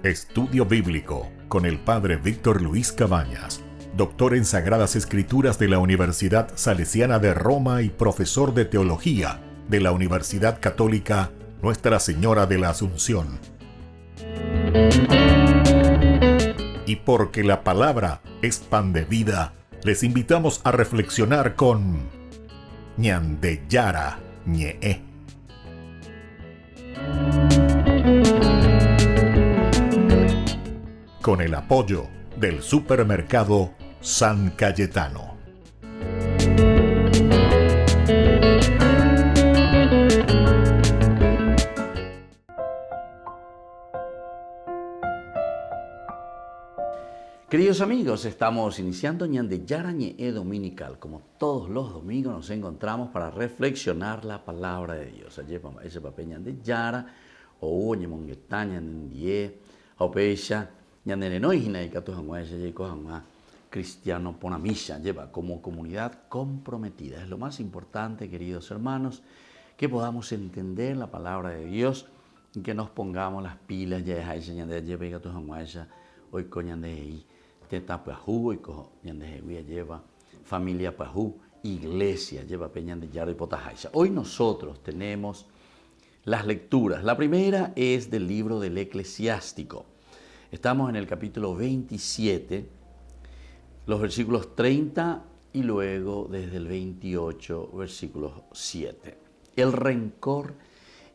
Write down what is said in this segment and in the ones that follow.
Estudio Bíblico con el Padre Víctor Luis Cabañas, doctor en Sagradas Escrituras de la Universidad Salesiana de Roma y profesor de Teología de la Universidad Católica Nuestra Señora de la Asunción. Y porque la palabra es pan de vida, les invitamos a reflexionar con Ñandejára Ñe'ẽ. Con el apoyo del supermercado San Cayetano. Queridos amigos, estamos iniciando Ñandejára Ñe'ẽ Dominical. Como todos los domingos nos encontramos para reflexionar la palabra de Dios. Ajépa mba'éichapa pe Ñandejára ou oñemongeta ñanendie ha upéicha ñanerenói hína ikatu hag̃uáicha jaiko hag̃ua cristiano porãmícha, ajépa, como comunidad comprometida. Es lo más importante, queridos hermanos, que podamos entender la palabra de Dios y que nos pongamos las pilas ja'eháicha ñande ajépa ikatu hag̃uáicha oiko ñandehegui tetã pyahu, oiko ñandehegui ajépa familia pyahu, iglesia, ajépa pe Ñandejára oipotaháicha. Hoy nosotros tenemos las lecturas. La primera es del libro del Eclesiástico. Estamos en el capítulo 27, los versículos 30 y luego desde el 28, versículos 7. El rencor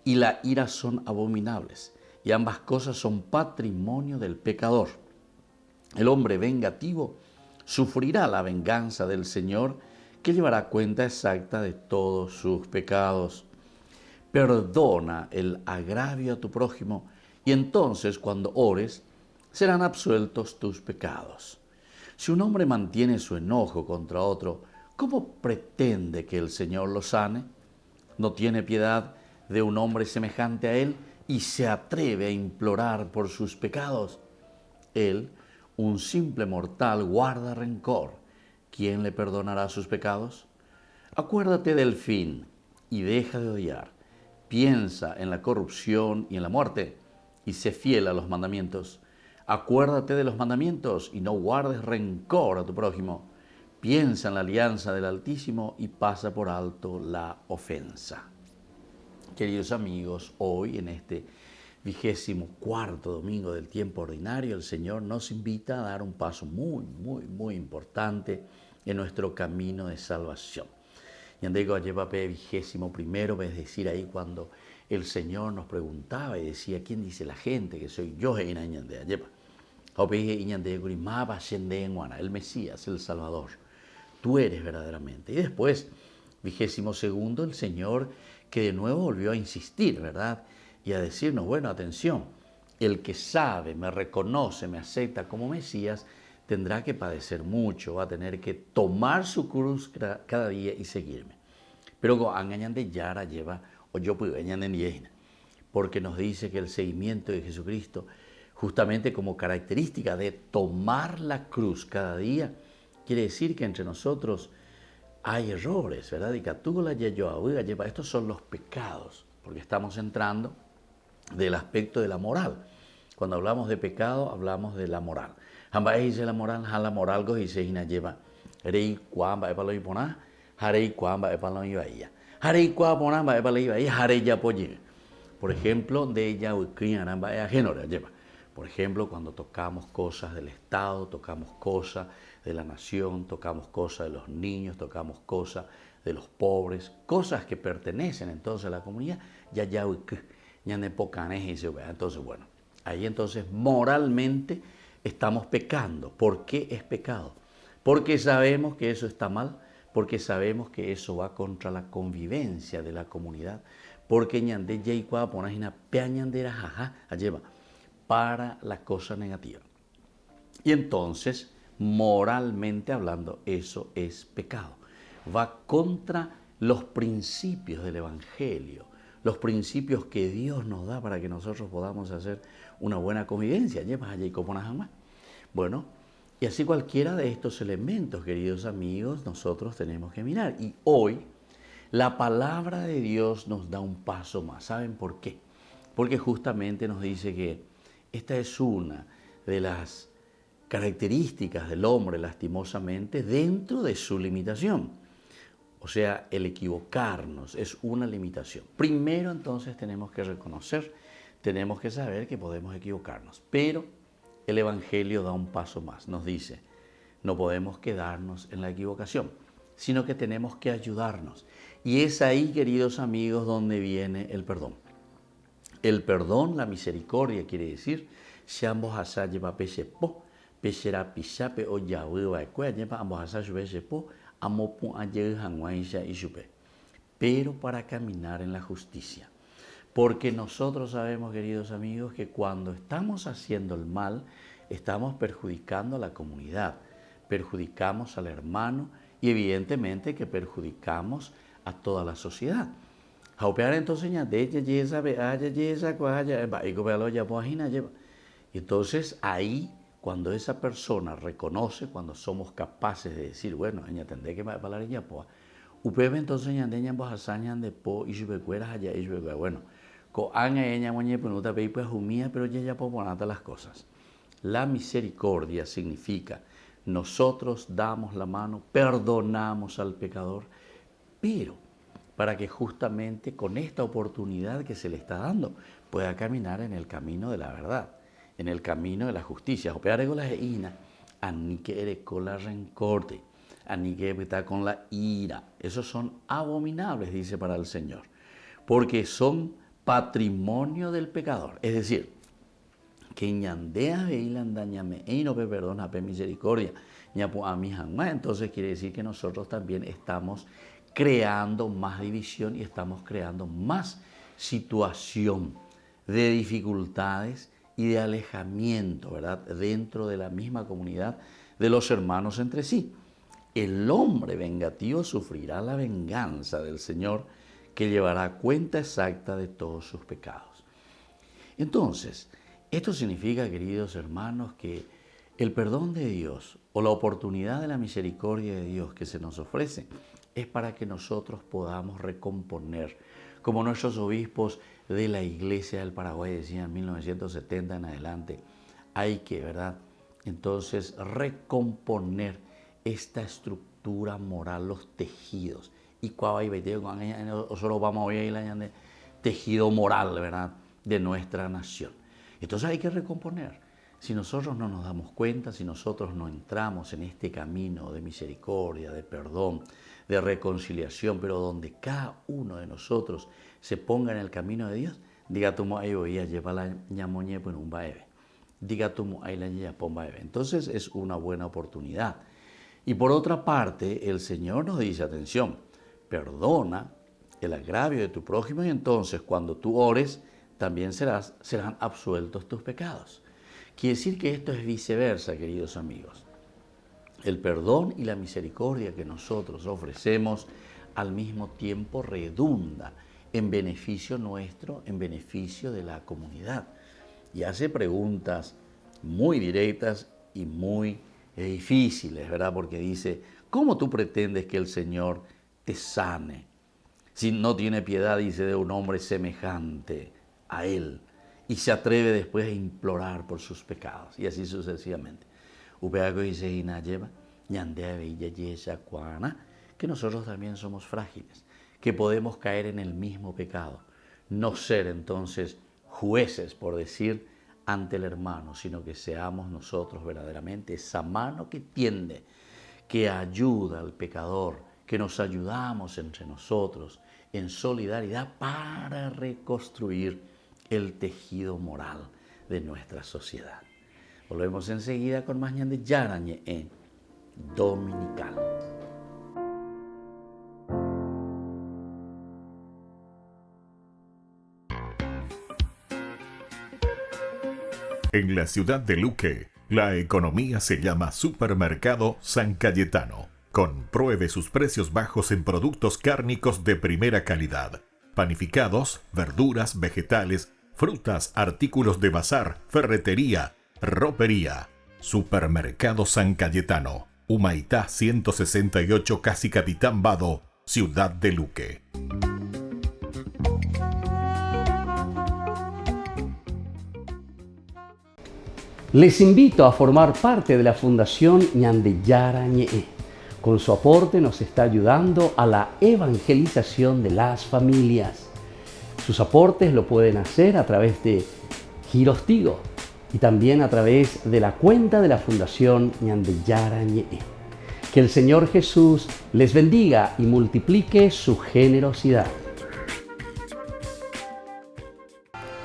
y la ira son abominables, y ambas cosas son patrimonio del pecador. El hombre vengativo sufrirá la venganza del Señor, que llevará cuenta exacta de todos sus pecados. Perdona el agravio a tu prójimo, y entonces cuando ores, serán absueltos tus pecados. Si un hombre mantiene su enojo contra otro, ¿cómo pretende que el Señor lo sane? ¿No tiene piedad de un hombre semejante a él y se atreve a implorar por sus pecados? Él, un simple mortal, guarda rencor. ¿Quién le perdonará sus pecados? Acuérdate del fin y deja de odiar. Piensa en la corrupción y en la muerte y sé fiel a los mandamientos. Acuérdate de los mandamientos y no guardes rencor a tu prójimo. Piensa en la alianza del Altísimo y pasa por alto la ofensa. Queridos amigos, hoy en este vigésimo cuarto domingo del tiempo ordinario, el Señor nos invita a dar un paso muy, muy, muy importante en nuestro camino de salvación. Ñandéko ajépa pe vigésimo primero, es decir, ahí cuando el Señor nos preguntaba y decía, ¿quién dice la gente que soy yo? He'ína ñande ajépa. Ha upéi he'i ñandékuri, Máva che nde g̃uarã, el Mesías, el Salvador. Tú eres verdaderamente. Y después, vigésimo segundo, el Señor que de nuevo volvió a insistir, ¿verdad? Y a decirnos, bueno, atención, el que sabe, me reconoce, me acepta como Mesías, tendrá que padecer mucho, va a tener que tomar su cruz cada día y seguirme. Pero ko'ág̃a Ñandejára lleva ojopyve ñane ndive hína, porque nos dice que el seguimiento de Jesucristo, justamente como característica de tomar la cruz cada día, quiere decir que entre nosotros hay errores, ¿verdad? Ikatu la jajoavy, lleva, estos son los pecados, porque estamos entrando del aspecto de la moral. Cuando hablamos de pecado, hablamos de la moral. Ha mba'e he'ise la moral? Ha la moral ko he'ise hína jeva reikuaa mba'épa la oĩporã ha reikuaa mba'épa la oĩ vaíva. Ha reikuaa porã mba'épa la ivaíva ha rejapo jey. Por ejemplo, nde ejavykýi'arã mba'e ahénore, ajépa. Por ejemplo, cuando tocamos cosas del Estado, tocamos cosas de la nación, tocamos cosas de los niños, tocamos cosas de los pobres, cosas que pertenecen entonces a la comunidad, jajavyky, ñane pokarẽ he'ise upéva. Entonces, bueno, ahí entonces moralmente estamos pecando. ¿Por qué es pecado? Porque sabemos que eso está mal, porque sabemos que eso va contra la convivencia de la comunidad, porque ñande jaikuaa porã hína péa ñande rahaha, ajépa, para la cosa negativa. Y entonces, moralmente hablando, eso es pecado. Va contra los principios del Evangelio, los principios que Dios nos da para que nosotros podamos hacer una buena convivencia. Bueno, y así cualquiera de estos elementos, queridos amigos, nosotros tenemos que mirar. Y hoy la palabra de Dios nos da un paso más. ¿Saben por qué? Porque justamente nos dice que esta es una de las características del hombre, lastimosamente, dentro de su limitación. O sea, el equivocarnos es una limitación. Primero entonces tenemos que reconocer, tenemos que saber que podemos equivocarnos. Pero el Evangelio da un paso más. Nos dice, no podemos quedarnos en la equivocación, sino que tenemos que ayudarnos. Y es ahí, queridos amigos, donde viene el perdón. El perdón, la misericordia, quiere decir, che ambohasa jepa pe che po, pe che rapichápe ojavy va'ekue, ajépa ambohasa chupe che po, amopu'ã jey hag̃uáicha ichupe. Pero para caminar en la justicia. Porque nosotros sabemos, queridos amigos, que cuando estamos haciendo el mal, estamos perjudicando a la comunidad, perjudicamos al hermano y evidentemente que perjudicamos a toda la sociedad. Ha upévare entonces ñande jajehesape'a, jajehesakuaa, ja'e mba'éiko pe ojapo hína, ajépa. Y entonces ahí, cuando esa persona reconoce, cuando somos capaces de decir, bueno, eñatendéke mba'épa la rejapóva, upépe entonces ñande ñambohasa ñande po ichupekuéra ha ja'e ichupekuéra, bueno, ko'ág̃a ñamoñepyrũta pe ipyahumía, pero jajapo porãta las cosas. La misericordia significa nosotros damos la mano, perdonamos al pecador, pero para que justamente con esta oportunidad que se le está dando pueda caminar en el camino de la verdad, en el camino de la justicia. Upévare la he'ína, aníke ereko la rencorte, aníke epyta con la ira. Esos son abominables, dice para el Señor, porque son patrimonio del pecador. Es decir, que ñande avei la ndañame'ẽirõ pe perdón ha pe misericordia ñapu'ãmi hag̃ua, entonces quiere decir que nosotros también estamos creando más división y estamos creando más situación de dificultades y de alejamiento, ¿verdad?, dentro de la misma comunidad de los hermanos entre sí. El hombre vengativo sufrirá la venganza del Señor, que llevará cuenta exacta de todos sus pecados. Entonces, esto significa, queridos hermanos, que el perdón de Dios o la oportunidad de la misericordia de Dios que se nos ofrece es para que nosotros podamos recomponer, como nuestros obispos de la Iglesia del Paraguay decían en 1970 en adelante, hay que, ¿verdad? Entonces, recomponer esta estructura moral, los tejidos. Y solo vamos a ir tejido moral, ¿verdad?, de nuestra nación. Entonces hay que recomponer. Si nosotros no nos damos cuenta, si nosotros no entramos en este camino de misericordia, de perdón, de reconciliación, pero donde cada uno de nosotros se ponga en el camino de Dios, diga tu lleva la ñamoñe pues un baebe. Diga tu la pomba Entonces es una buena oportunidad. Y por otra parte, el Señor nos dice, atención, perdona el agravio de tu prójimo y entonces cuando tú ores, también serás, serán absueltos tus pecados. Quiere decir que esto es viceversa, queridos amigos. El perdón y la misericordia que nosotros ofrecemos al mismo tiempo redunda en beneficio nuestro, en beneficio de la comunidad. Y hace preguntas muy directas y muy difíciles, ¿verdad? Porque dice, ¿cómo tú pretendes que el Señor te sane si no tiene piedad, dice, de un hombre semejante a él? Y se atreve después a implorar por sus pecados, y así sucesivamente. Que nosotros también somos frágiles, que podemos caer en el mismo pecado. No ser entonces jueces, por decir, ante el hermano, sino que seamos nosotros verdaderamente esa mano que tiende, que ayuda al pecador, que nos ayudamos entre nosotros en solidaridad para reconstruir el tejido moral de nuestra sociedad. Volvemos enseguida con más Ñandejára Ñe'ẽ Dominical. En la ciudad de Luque, la economía se llama Supermercado San Cayetano. Compruebe sus precios bajos en productos cárnicos de primera calidad, panificados, verduras, vegetales, frutas, artículos de bazar, ferretería, ropería. Supermercado San Cayetano, Humaitá 168, Casi Capitán Bado, Ciudad de Luque. Les invito a formar parte de la Fundación Ñandejára Ñe'ẽ. Con su aporte nos está ayudando a la evangelización de las familias. Sus aportes lo pueden hacer a través de Giros Tigo y también a través de la cuenta de la Fundación Ñandejára Ñe'ẽ. Que el Señor Jesús les bendiga y multiplique su generosidad.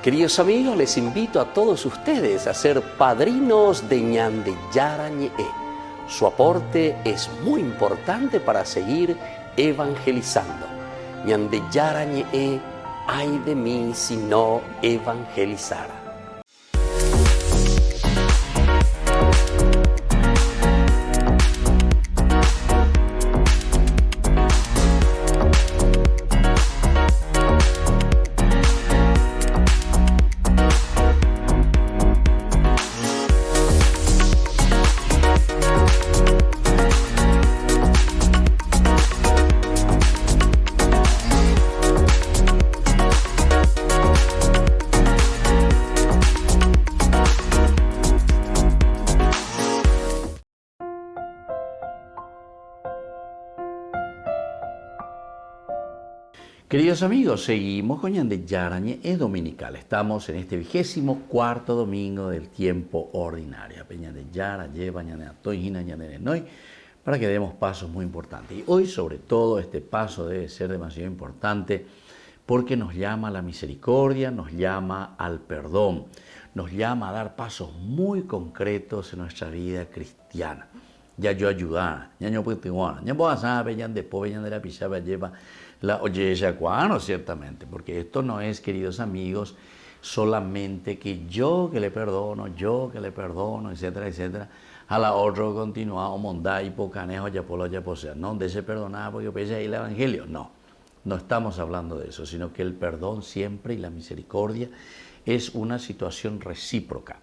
Queridos amigos, les invito a todos ustedes a ser padrinos de Ñandejára Ñe'ẽ. Su aporte es muy importante para seguir evangelizando. Ñandejára Ñe'ẽ, ay de mí si no evangelizara. Queridos amigos, seguimos con Ñandejára Ñe'ẽ Dominical. Estamos en este vigésimo cuarto domingo del tiempo ordinario. Pe Ñandejára lleva ñane atõi hína ñane renói para que demos pasos muy importantes. Y hoy, sobre todo, este paso debe ser demasiado importante porque nos llama a la misericordia, nos llama al perdón, nos llama a dar pasos muy concretos en nuestra vida cristiana. Jajoayuda, ñañopytyvõarã, ñambohasa pe ñande pópe, ñande rapichápe ajépa la ojehechakuaárõ ciertamente, porque esto no es, queridos amigos, solamente que yo que le perdono, yo que le perdono, etcétera, etcétera, ha la otro okontinua omonda ipokarẽ ha ojapo la ojaposéva. No, nde che perdoná porque upéicha he'i el evangelio. No. No estamos hablando de eso, sino que el perdón siempre y la misericordia es una situación recíproca.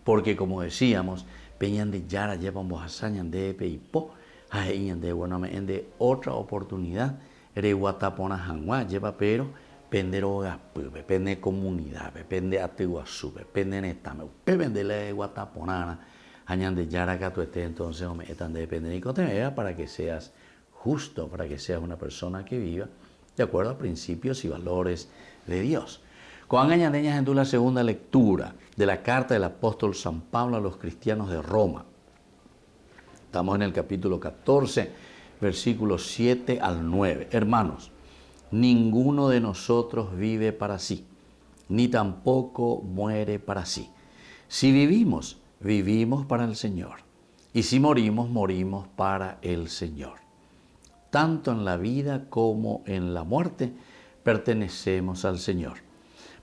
Porque como decíamos, pe Ñandejára jepa ombohasa ñandéve pe ipo ha he'i ñandéve, bueno, ame'ẽ nde otra oportunidad reguata porã hag̃ua, jepa pero pende rogapýpe, pende comunidápe, pende aty guasúpe, pende retãme, upépe nde la reguata porãrã ha Ñandejára katuete entonces ome'ẽta ndéve pende reikotevẽva para que seas justo para que seas una persona que viva de acuerdo a principios y valores de Dios. Ko'ág̃a ñande ñahendu la segunda lectura de la carta del apóstol San Pablo a los cristianos de Roma. Estamos en el capítulo 14, versículos 7 al 9. Hermanos, ninguno de nosotros vive para sí, ni tampoco muere para sí. Si vivimos, vivimos para el Señor. Y si morimos, morimos para el Señor. Tanto en la vida como en la muerte pertenecemos al Señor.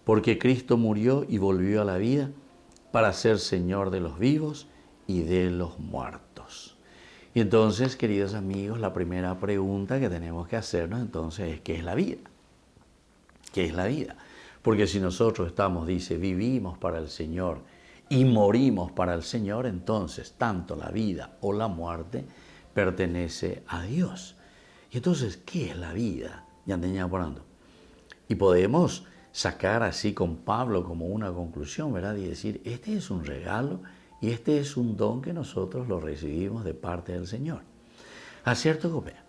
Porque Cristo murió y volvió a la vida para ser Señor de los vivos y de los muertos. Y entonces, queridos amigos, la primera pregunta que tenemos que hacernos entonces es, ¿qué es la vida? ¿Qué es la vida? Porque si nosotros estamos, dice, vivimos para el Señor y morimos para el Señor, entonces tanto la vida o la muerte pertenece a Dios. Y entonces, ¿qué es la vida? Ñande Y podemos sacar así con Pablo como una conclusión, ¿verdad? Y decir, este es un regalo y este es un don que nosotros lo recibimos de parte del Señor. A cierto, Gobea.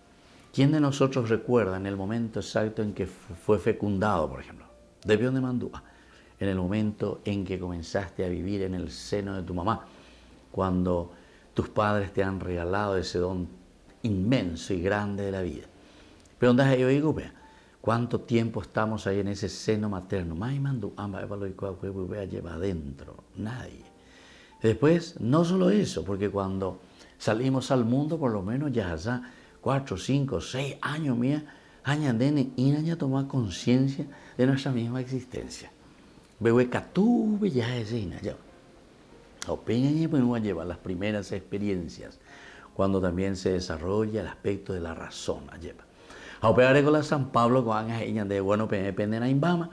¿Quién de nosotros recuerda en el momento exacto en que fue fecundado, por ejemplo? Debió de Mandúa, en el momento en que comenzaste a vivir en el seno de tu mamá, cuando tus padres te han regalado ese don inmenso y grande de la vida. Pero ¿dónde yo digo, vea, cuánto tiempo estamos ahí en ese seno materno? Más lleva adentro, nadie. Después, no solo eso, porque cuando salimos al mundo, por lo menos ya ya 4, 5, 6 años mía, añadene y tomar conciencia de nuestra misma existencia. Behuecatube ya es ya. Opeña lleva las primeras experiencias, cuando también se desarrolla el aspecto de la razón. Lleva. Ha con la San Pablo ko'ág̃a he'i ñande bueno peẽ pende rãimbáma,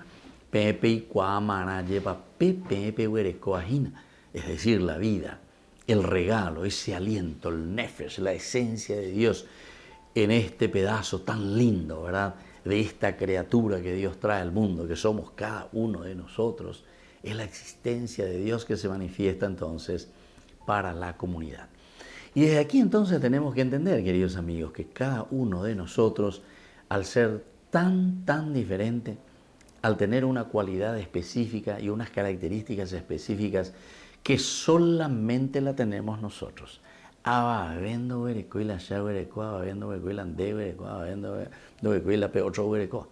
peẽ peikuaamarã jepa pe peẽ peguerekóva hína, es decir, la vida, el regalo, ese aliento, el nefesh, la esencia de Dios en este pedazo tan lindo, ¿verdad? De esta criatura que Dios trae al mundo, que somos cada uno de nosotros. Es la existencia de Dios que se manifiesta entonces para la comunidad. Y desde aquí entonces tenemos que entender, queridos amigos, que cada uno de nosotros, al ser tan, tan diferente, al tener una cualidad específica y unas características específicas que solamente la tenemos nosotros. Avave ndoguerekói la che aguereko, avave ndoguerekói la nde guereko, avave ndoguerekói la pe otro oguereko.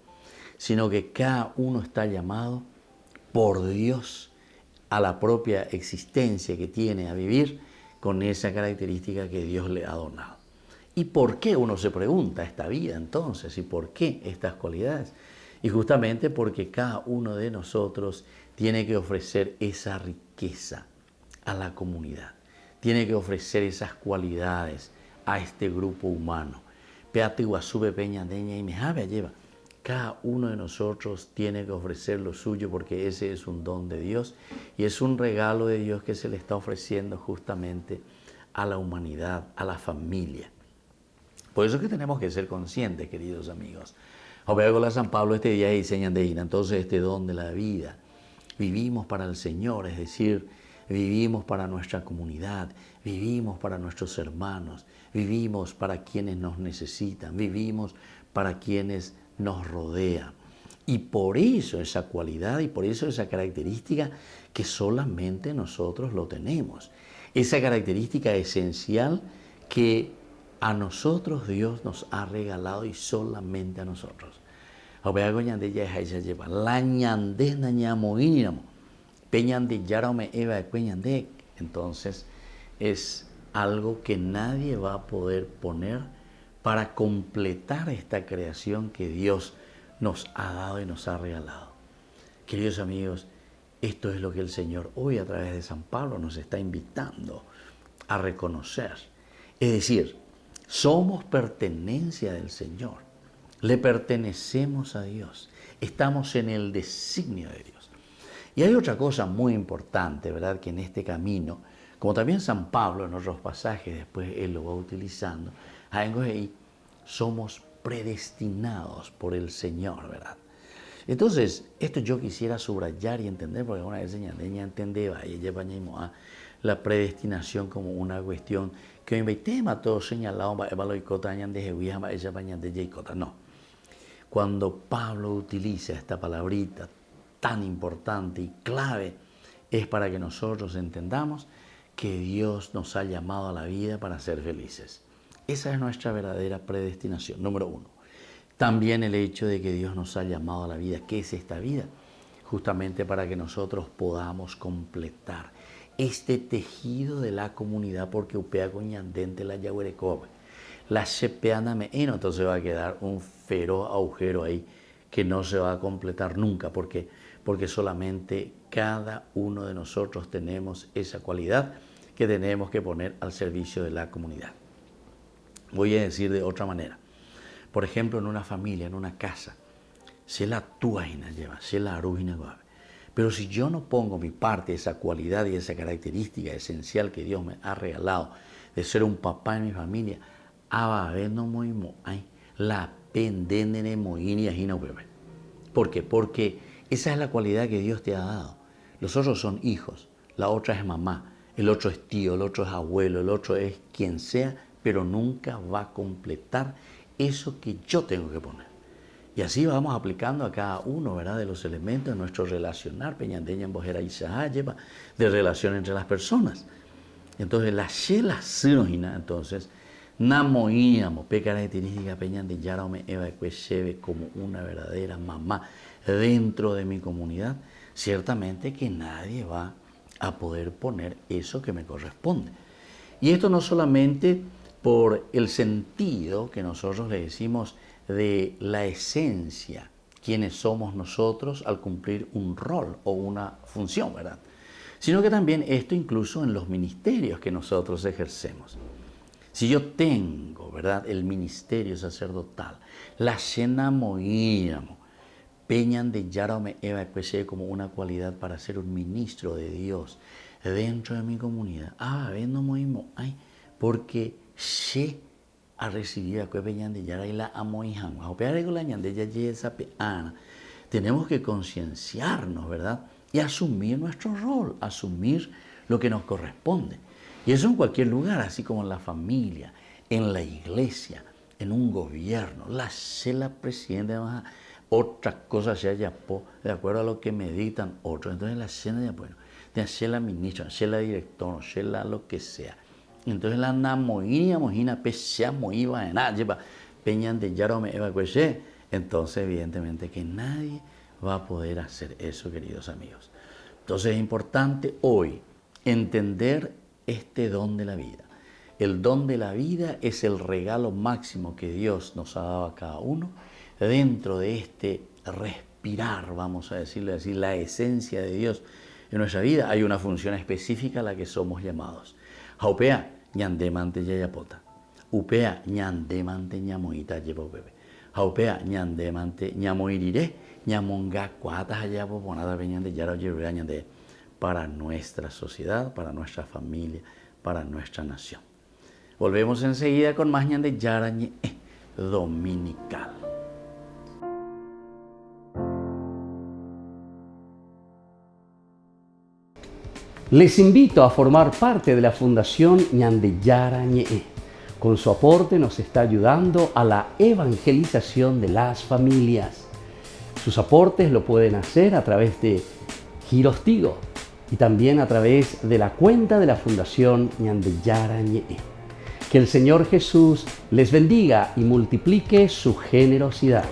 Sino que cada uno está llamado por Dios a la propia existencia que tiene a vivir con esa característica que Dios le ha donado. ¿Y por qué uno se pregunta esta vida entonces? ¿Y por qué estas cualidades? Y justamente porque cada uno de nosotros tiene que ofrecer esa riqueza a la comunidad, tiene que ofrecer esas cualidades a este grupo humano. Pe aty guasúpe pe ñande ñaimehápe ajépa, cada uno de nosotros tiene que ofrecer lo suyo porque ese es un don de Dios y es un regalo de Dios que se le está ofreciendo justamente a la humanidad, a la familia. Por eso es que tenemos que ser conscientes, queridos amigos. la San Pablo este día dice entonces este don de la vida. Vivimos para el Señor, es decir, vivimos para nuestra comunidad, vivimos para nuestros hermanos, vivimos para quienes nos necesitan, vivimos para quienes nos rodean. Y por eso esa cualidad y por eso esa característica que solamente nosotros lo tenemos. Esa característica esencial que a nosotros Dios nos ha regalado y solamente a nosotros. Ha upéva ñande jahecha jepa, la ñande nañamoĩramo, pe Ñandejára ome'ẽ va'ekue ñande, entonces es algo que nadie va a poder poner para completar esta creación que Dios nos ha dado y nos ha regalado. Queridos amigos, esto es lo que el Señor hoy a través de San Pablo nos está invitando a reconocer. Es decir, somos pertenencia del Señor, le pertenecemos a Dios, estamos en el designio de Dios. Y hay otra cosa muy importante, ¿verdad? Que en este camino, como también San Pablo en otros pasajes después él lo va utilizando, somos predestinados por el Señor, ¿verdad? Entonces, esto yo quisiera subrayar y entender, porque una vez ñantendéva y la predestinación como una cuestión que oĩmbaitéma todo señalado mba'épa la oikóta ñandehegui ha mba'éichapa ñande jaikóta. No. Cuando Pablo utiliza esta palabrita tan importante y clave, es para que nosotros entendamos que Dios nos ha llamado a la vida para ser felices. Esa es nuestra verdadera predestinación, número uno. También el hecho de que Dios nos ha llamado a la vida. ¿Qué es esta vida? Justamente para que nosotros podamos completar este tejido de la comunidad, porque upéva ko ñandénte la jaguerekóva. La che péa name'ẽrõ, entonces va a quedar un feroz agujero ahí que no se va a completar nunca, porque porque solamente cada uno de nosotros tenemos esa cualidad que tenemos que poner al servicio de la comunidad. Voy a decir de otra manera. Por ejemplo, en una familia, en una casa, che la túa hína lleva, che la aru hína guave. Pero si yo no pongo mi parte, esa cualidad y esa característica esencial que Dios me ha regalado de ser un papá en mi familia, avave nomoĩmo'ãi la pe nde neremoĩri hína upépe. ¿Por qué? Porque esa es la cualidad que Dios te ha dado. Los otros son hijos, la otra es mamá, el otro es tío, el otro es abuelo, el otro es quien sea, pero nunca va a completar eso que yo tengo que poner. Y así vamos aplicando a cada uno, ¿verdad?, de los elementos de nuestro relacionar, pe ñande ñambohéra Isaac lleva, de relación entre las personas. Entonces, la che la sýrõ hína, entonces, namoĩramo pe característica pe Ñandejára ome'ẽ va'ekue chéve como una verdadera mamá dentro de mi comunidad, ciertamente que nadie va a poder poner eso que me corresponde. Y esto no solamente por el sentido que nosotros le decimos de la esencia, quienes somos nosotros al cumplir un rol o una función, ¿verdad? Sino que también esto incluso en los ministerios que nosotros ejercemos. Si yo tengo, ¿verdad?, el ministerio sacerdotal, la cena moíamo, pe Ñandejára ome'ẽ va'ekue chéve como una cualidad para ser un ministro de Dios dentro de mi comunidad, avave nomoĩmo'ãi, porque che arrecibi va'ekue pe Ñandejára y la amoĩ hag̃ua. Upévare ko la ñande jajehesape'árã, tenemos que concienciarnos, ¿verdad? Y asumir nuestro rol, asumir lo que nos corresponde. Y eso en cualquier lugar, así como en la familia, en la iglesia, en un gobierno, la che la presidente ha otra cosa che ajapo de acuerdo a lo que me dictan otros, entonces la che ndajapóirõ, térã che la ministra, che la director, che la lo que sea. Entonces la namoĩriamo hína pe che amoĩ va'erã, ajépa pe Ñandejára ome'ẽ va'ekue che, entonces evidentemente que nadie va a poder hacer eso, queridos amigos. Entonces es importante hoy entender este don de la vida. El don de la vida es el regalo máximo que Dios nos ha dado a cada uno dentro de este respirar, vamos a decirle así, la esencia de Dios en nuestra vida. Hay una función específica a la que somos llamados. Ha upéa ñandémante jajapóta. Upéa ñandémante ñamoĩta ajépa upépe. Ha upéa ñandémante ñamoĩ rire ñamongakuaáta ha jajapo porãta pe Ñandejára ojeruréva ñande para nuestra sociedad, para nuestra familia, para nuestra nación. Volvemos enseguida con más Ñandejára Ñe'ẽ Dominical. Les invito a formar parte de la Fundación Ñandejára Ñe'ẽ. Con su aporte nos está ayudando a la evangelización de las familias. Sus aportes lo pueden hacer a través de Giros Tigo y también a través de la cuenta de la Fundación Ñandejára Ñe'ẽ. Que el Señor Jesús les bendiga y multiplique su generosidad.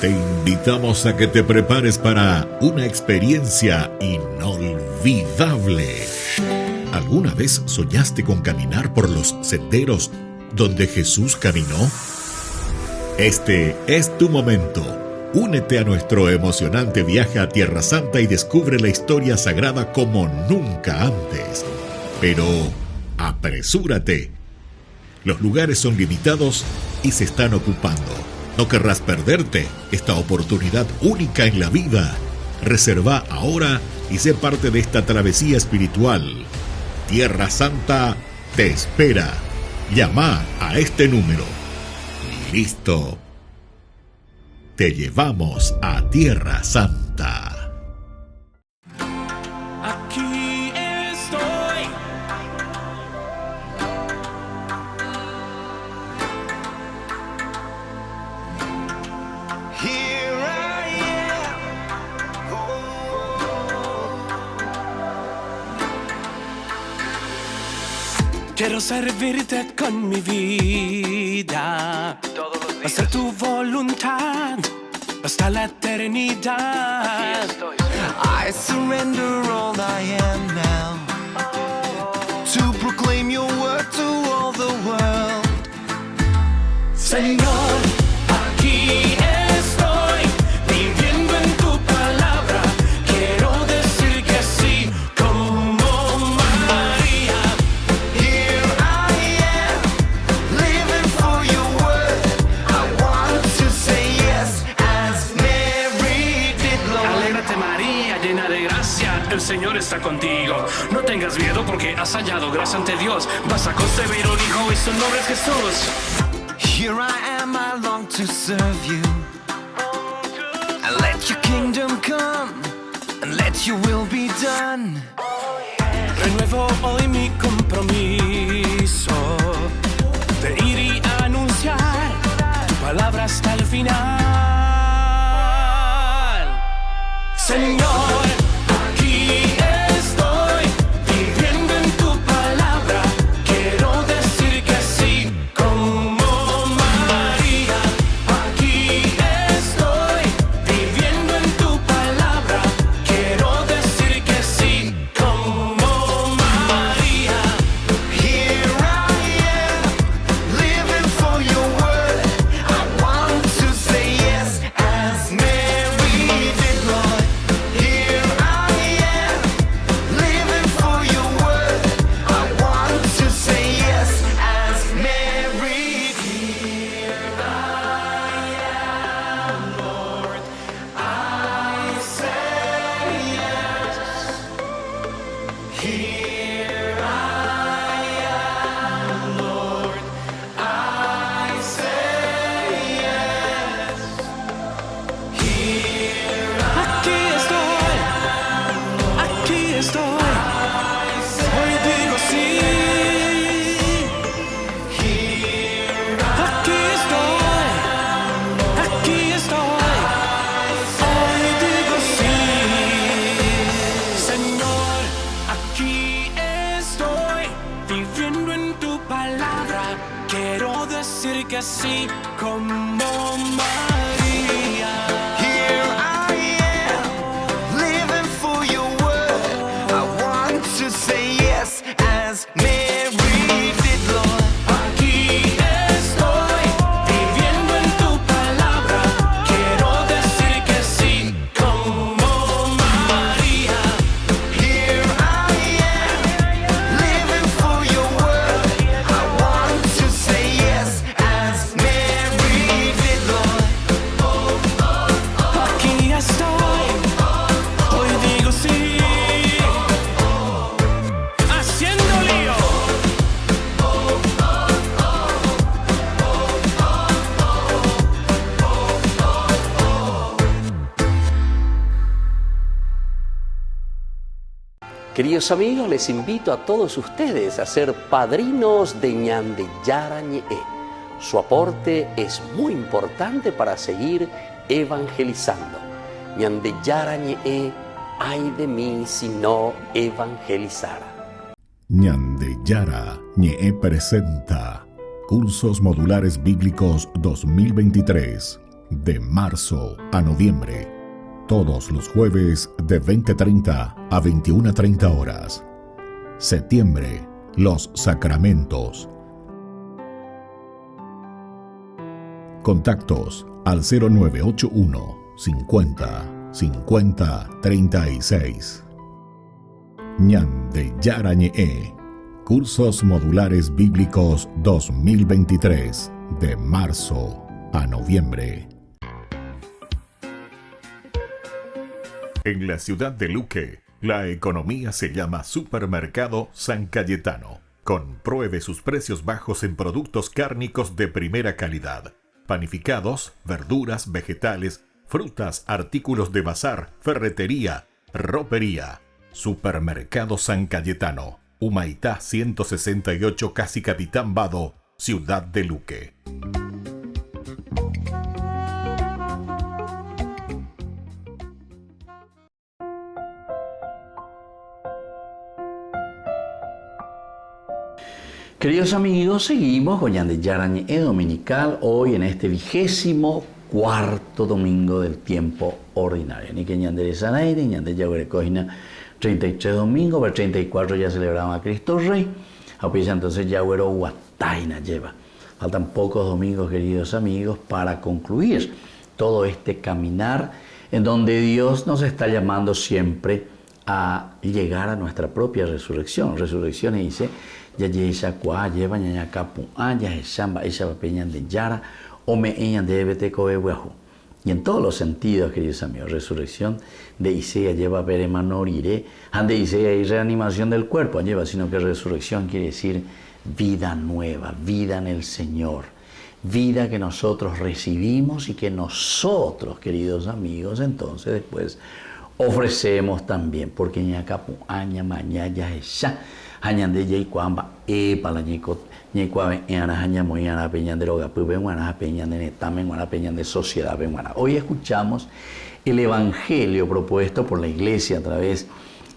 Te invitamos a que te prepares para una experiencia inolvidable. ¿Alguna vez soñaste con caminar por los senderos donde Jesús caminó? Este es tu momento. Únete a nuestro emocionante viaje a Tierra Santa y descubre la historia sagrada como nunca antes. Pero apresúrate. Los lugares son limitados y se están ocupando. No querrás perderte esta oportunidad única en la vida. Reserva ahora y sé parte de esta travesía espiritual. Tierra Santa te espera. Llama a este número. Listo. Te llevamos a Tierra Santa. Aquí estoy. Here I am. Quiero servirte con mi vida. Hacer tu voluntad hasta la eternidad. I surrender all I am now to proclaim your word to all the world. Señor, aquí estoy, viviendo en tu palabra. Quiero decir que sí, como María. Here I am, living for your word. I want to say yes as Mary did, Lord. Alégrate María, llena de gracia, el Señor está contigo. No tengas miedo porque has hallado gracia ante Dios. Vas a concebir un hijo y su nombre es Jesús. Here I am, I long to serve you. And let your kingdom come, and let your will be done. Renuevo hoy mi compromiso de ir y anunciar tu palabra hasta el final. Señor, aquí estoy, viviendo en tu palabra. Quiero decir que sí, como María. Aquí estoy, viviendo en tu palabra. Quiero decir que sí, como María. Here decir que sí como María. Here I am, living for your word. I want to say yes as Mary did, Lord. Aquí estoy, viviendo en tu palabra. Quiero decir que sí como María. Here I am, living for your word. I want to say yes as Mary did, Lord. Aquí estoy, hoy digo sí, haciendo lío. Queridos amigos, les invito a todos ustedes a ser padrinos de Ñandeyara Ñe'e. Su aporte es muy importante para seguir evangelizando. Ñandeyara Ñe'e, ay de mí si no evangelizara. Ñandeyara Ñe'e presenta Cursos Modulares Bíblicos 2023, de marzo a noviembre, todos los jueves de 20:30 a 21:30 horas. Septiembre, Los Sacramentos. Contactos al 0981 50 50 36. Ñandeyara Ñe'e. Cursos Modulares Bíblicos 2023, de marzo a noviembre. En la ciudad de Luque, la economía se llama Supermercado San Cayetano. Compruebe sus precios bajos en productos cárnicos de primera calidad, panificados, verduras, vegetales, frutas, artículos de bazar, ferretería, ropería. Supermercado San Cayetano, Humaitá 168, Casi Capitán Bado, Ciudad de Luque. Queridos amigos, seguimos con Ñandeyara Ñe'e Dominical hoy en este vigésimo cuarto domingo del tiempo ordinario. Ni que Ñandere Sanaire, Ñandeyara Huerecogina, 33 domingo, pero 34 ya celebramos a Cristo Rey. Aunque entonces ya Güero Guataina lleva. Faltan pocos domingos, queridos amigos, para concluir todo este caminar en donde Dios nos está llamando siempre a llegar a nuestra propia resurrección. Resurrección dice, ya yecha kua, lleva ñaña capu, ah, ya echamba, echa peña de yara, o me eña de bete coe guajo. Y en todos los sentidos, queridos amigos, resurrección de Isea lleva peremanorire, ande Isea y reanimación del cuerpo lleva, sino que resurrección quiere decir vida nueva, vida en el Señor, vida que nosotros recibimos y que nosotros, queridos amigos, entonces después ofrecemos también, porque ñacapu, aña, maña, ya, ya, añande, ya, y cuamba, epa, la ñeco, ñecuave, eana, aña, moyana, peña, de roga, pube, guana, peña, de netame, guana, peña, de sociedad, guana. Hoy escuchamos el evangelio propuesto por la iglesia a través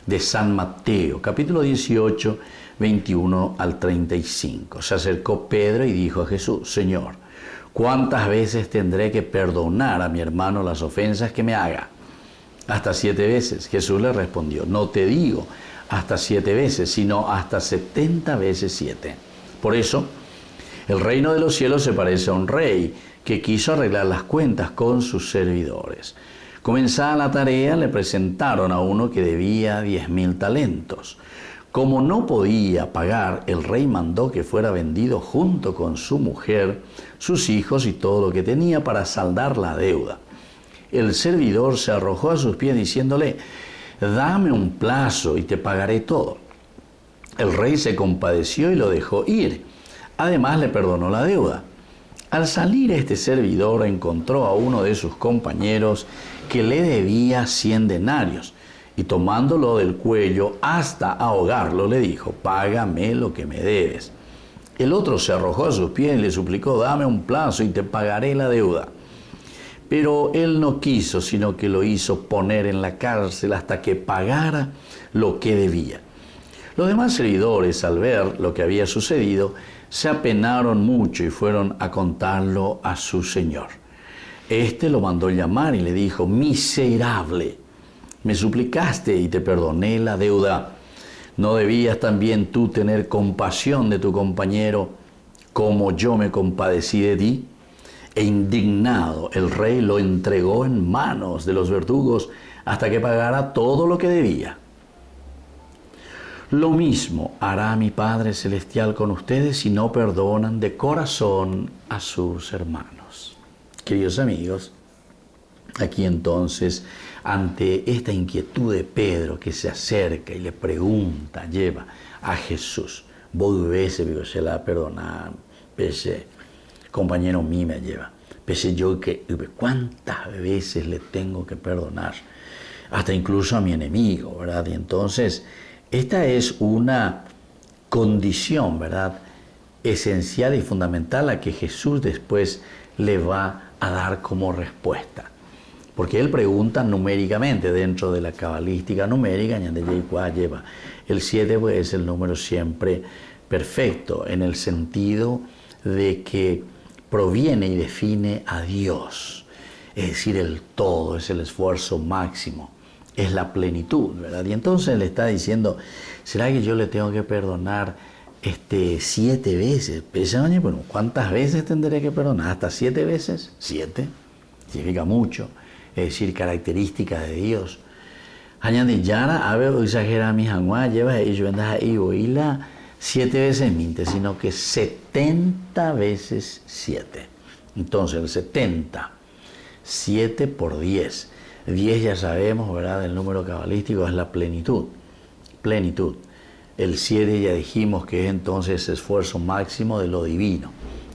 de San Mateo, capítulo 18, 21 al 35. Se acercó Pedro y dijo a Jesús: Señor, ¿cuántas veces tendré que perdonar a mi hermano las ofensas que me haga? Hasta 7 veces. Jesús le respondió: No te digo hasta 7 veces, sino hasta 70 veces 7. Por eso, el reino de los cielos se parece a un rey que quiso arreglar las cuentas con sus servidores. Comenzada la tarea, le presentaron a uno que debía 10.000 talentos. Como no podía pagar, el rey mandó que fuera vendido junto con su mujer, sus hijos y todo lo que tenía para saldar la deuda. El servidor se arrojó a sus pies diciéndole: Dame un plazo y te pagaré todo. El rey se compadeció y lo dejó ir. Además le perdonó la deuda. Al salir este servidor encontró a uno de sus compañeros que le debía 100 denarios y tomándolo del cuello hasta ahogarlo le dijo: Págame lo que me debes. El otro se arrojó a sus pies y le suplicó: Dame un plazo y te pagaré la deuda. Pero él no quiso, sino que lo hizo poner en la cárcel hasta que pagara lo que debía. Los demás servidores, al ver lo que había sucedido, Se apenaron mucho y fueron a contarlo a su señor. Este lo mandó llamar y le dijo, Miserable, me suplicaste y te perdoné la deuda. ¿No debías también tú tener compasión de tu compañero como yo me compadecí de ti? E indignado, el rey lo entregó en manos de los verdugos hasta que pagara todo lo que debía. Lo mismo hará mi Padre Celestial con ustedes si no perdonan de corazón a sus hermanos. Queridos amigos, aquí entonces, ante esta inquietud de Pedro que se acerca y le pregunta, lleva a Jesús, vos veces se la perdonar, pese compañero mío me lleva, pese yo que, ¿cuántas veces le tengo que perdonar? Hasta incluso a mi enemigo, ¿verdad? Y entonces, esta es una condición, ¿verdad? Esencial y fundamental a que Jesús después le va a dar como respuesta. Porque él pregunta numéricamente, dentro de la cabalística numérica, lleva. El 7 pues, es el número siempre perfecto, en el sentido de que proviene y define a Dios. Es decir, el todo, es el esfuerzo máximo, es la plenitud, ¿verdad? Y entonces le está diciendo, ¿será que yo le tengo que perdonar 7 veces? Bueno, ¿cuántas veces tendré que perdonar? ¿Hasta 7 veces? 7, significa mucho, es decir, característica de Dios. Añade yara, a ver, exagera mi janguá, lleva y yo anda ahí, y la 7 veces minte, sino que 70 veces 7. Entonces, el 70, 7 por 10. 10 ya sabemos, ¿verdad? El número cabalístico es la plenitud. Plenitud. El 7 ya dijimos que es entonces esfuerzo máximo de lo divino.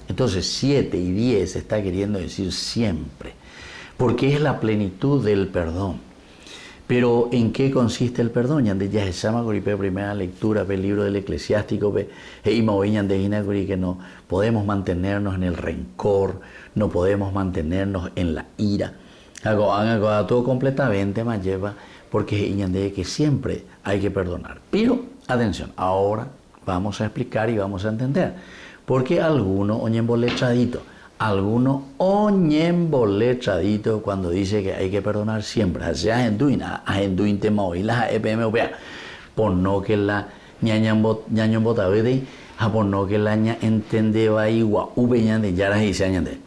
Entonces 7 y 10 está queriendo decir siempre, porque es la plenitud del perdón. Pero ¿en qué consiste el perdón? Ñande ya se llama coripe primera lectura, el libro del eclesiástico, pe, e ima oi ñande hina cori que no podemos mantenernos en el rencor, no podemos mantenernos en la ira. Hago, hago, hago todo completamente, más lleva, porque ñande que siempre hay que perdonar. Pero, atención, ahora vamos a explicar y vamos a entender. Porque alguno oñembolechadito, alguno oñembolechadito cuando dice que hay que perdonar siempre. Así ajenduina, ajenduin tema hoy, la E P M O P A. Por no que la ñaño ñaño botavete, a por no que la ña entendeba igual, ube ñande, yara y se añade.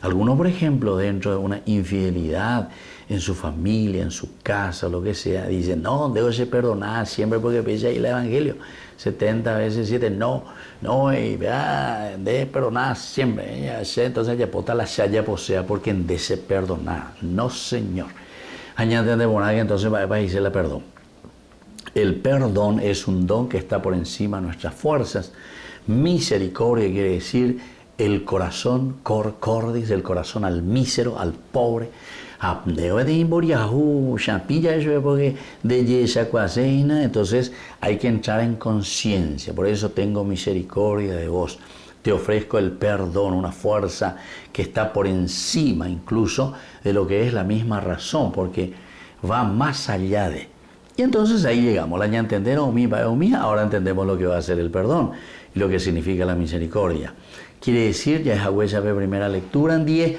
Algunos, por ejemplo, dentro de una infidelidad en su familia, en su casa, lo que sea, dicen, no, debo ser perdonar siempre porque pese ahí el Evangelio, 70 veces 7, no, no, y vea, de perdonar siempre, ya sé, entonces ya pota la chaya posea porque en de se perdonar, no señor. Añade de bonague, entonces va a decirle perdón. El perdón es un don que está por encima de nuestras fuerzas. Misericordia quiere decir el corazón, cor cordis, el corazón al mísero, al pobre. Entonces hay que entrar en conciencia. Por eso tengo misericordia de vos. Te ofrezco el perdón, una fuerza que está por encima incluso de lo que es la misma razón, porque va más allá de. Y entonces ahí llegamos, la ña entender o mi, o mía, ahora entendemos lo que va a ser el perdón y lo que significa la misericordia. Quiere decir, ya es huella de primera lectura en 10,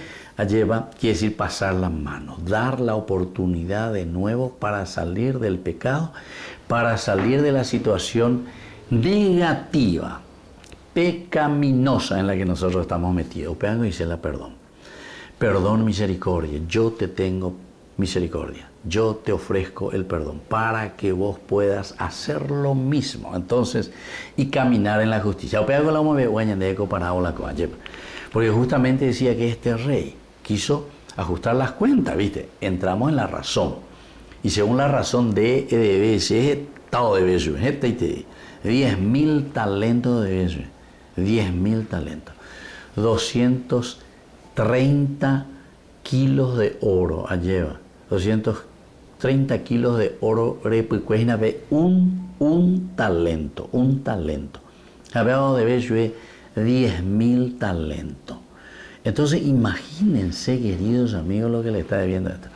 lleva, quiere decir pasar la mano, dar la oportunidad de nuevo para salir del pecado, para salir de la situación negativa, pecaminosa en la que nosotros estamos metidos. Peango dice la perdón. Perdón, misericordia. Yo te tengo misericordia. Yo te ofrezco el perdón para que vos puedas hacer lo mismo. Entonces, y caminar en la justicia. O pega con la mueve, o añade con parábola con ayepa. Porque justamente decía que este rey quiso ajustar las cuentas, ¿viste? Entramos en la razón. Y según la razón de E D B C, Tao de B C, G T I T, 10.000 talentos de B C, 10.000 talentos, 230 kilos de oro, lleva, 230 kilos de oro, repucuejina, ve, un talento, un talento. Hablado de B C, 10.000 talentos. Entonces, imagínense, queridos amigos, lo que le está debiendo esto.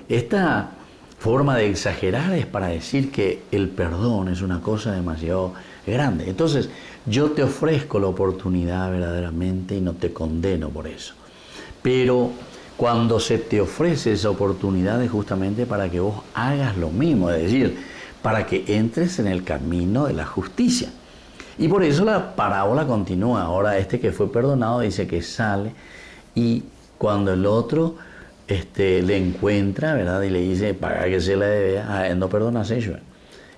Esta forma de exagerar es para decir que el perdón es una cosa demasiado grande. Entonces, yo te ofrezco la oportunidad verdaderamente y no te condeno por eso. Pero cuando se te ofrece esa oportunidad es justamente para que vos hagas lo mismo, es decir, para que entres en el camino de la justicia. Y por eso la parábola continúa. Ahora este que fue perdonado dice que sale y cuando el otro este, le encuentra, ¿verdad? Y le dice, paga que se le debe, a él no perdona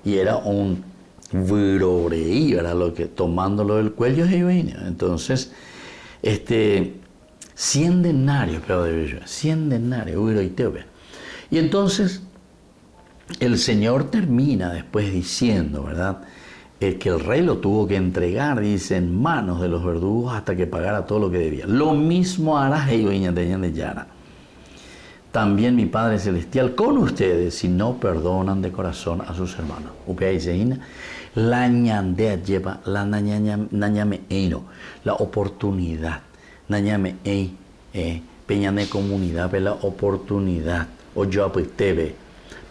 Y era un vyroreí, ¿verdad? Lo que, tomándolo del cuello Entonces, este, 100 denarios, pero de 100 denarios, Y entonces, el Señor termina después diciendo, ¿verdad? El que el rey lo tuvo que entregar, dice, en manos de los verdugos hasta que pagara todo lo que debía. Lo mismo hará de Yara. También mi Padre Celestial con ustedes si no perdonan de corazón a sus hermanos. La ñandea lleva la la oportunidad. Nañame eh, peñane comunidad, la oportunidad o yo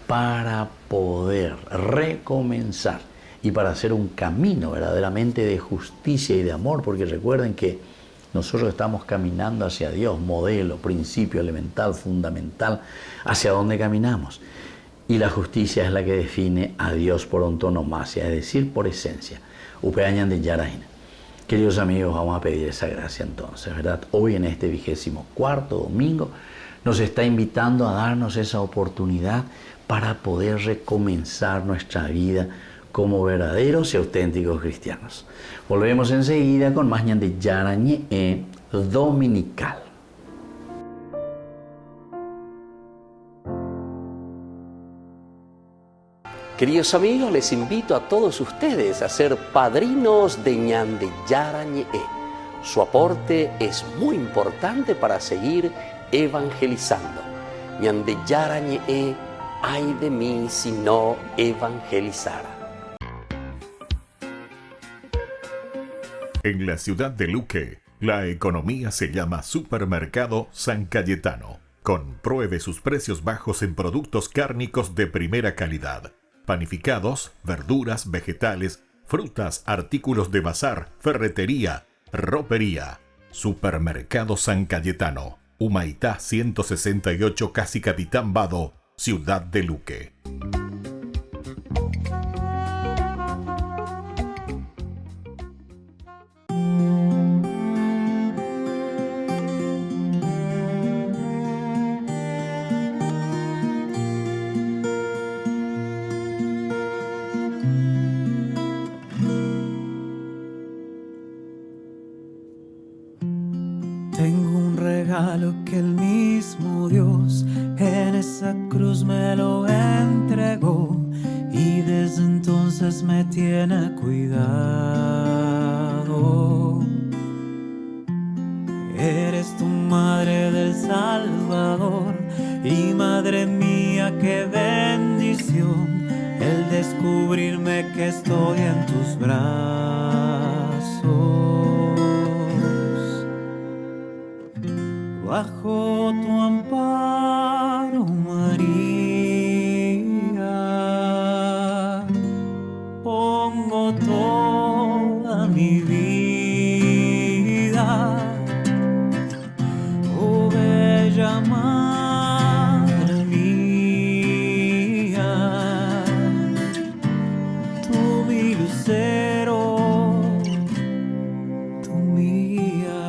para poder recomenzar y para hacer un camino verdaderamente de justicia y de amor, porque recuerden que nosotros estamos caminando hacia Dios, modelo, principio elemental, fundamental, hacia dónde caminamos. Y la justicia es la que define a Dios por antonomasia, es decir, por esencia. de Yarahina. Queridos amigos, vamos a pedir esa gracia entonces, ¿verdad? Hoy en este 24.º domingo nos está invitando a darnos esa oportunidad para poder recomenzar nuestra vida como verdaderos y auténticos cristianos. Volvemos enseguida con más Ñandejára Ñe'ẽ Dominical. Queridos amigos, les invito a todos ustedes a ser padrinos de Ñandejára Ñe'ẽ. Su aporte es muy importante para seguir evangelizando. Ñandejára Ñe'ẽ, ay de mí si no evangelizara. En la ciudad de Luque, la economía se llama Supermercado San Cayetano. Compruebe sus precios bajos en productos cárnicos de primera calidad, panificados, verduras, vegetales, frutas, artículos de bazar, ferretería, ropería. Supermercado San Cayetano, Humaitá 168, Casi Capitán Bado, Ciudad de Luque. Tengo un regalo que el mismo Dios en esa cruz me lo entregó y desde entonces me tiene cuidado. Eres tu madre del Salvador y madre mía, qué bendición el descubrirme que estoy en tus brazos. Bajo tu amparo, María, pongo toda mi vida. Oh, bella madre mía, tú mi lucero, tú mi guía.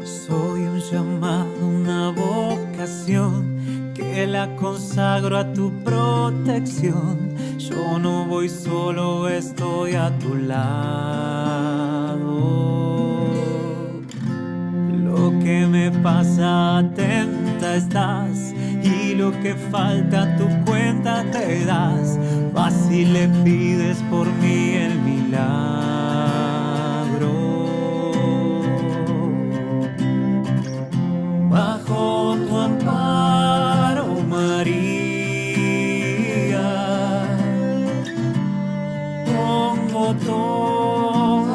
Soy un llamado, una vocación que la consagro a tu protección. Yo no voy solo, estoy a tu lado. Lo que me pasa, atenta estás, y lo que falta, tu cuenta te das. Vas y le pides por mí el milagro. Bajo tu amparo, María, pongo toda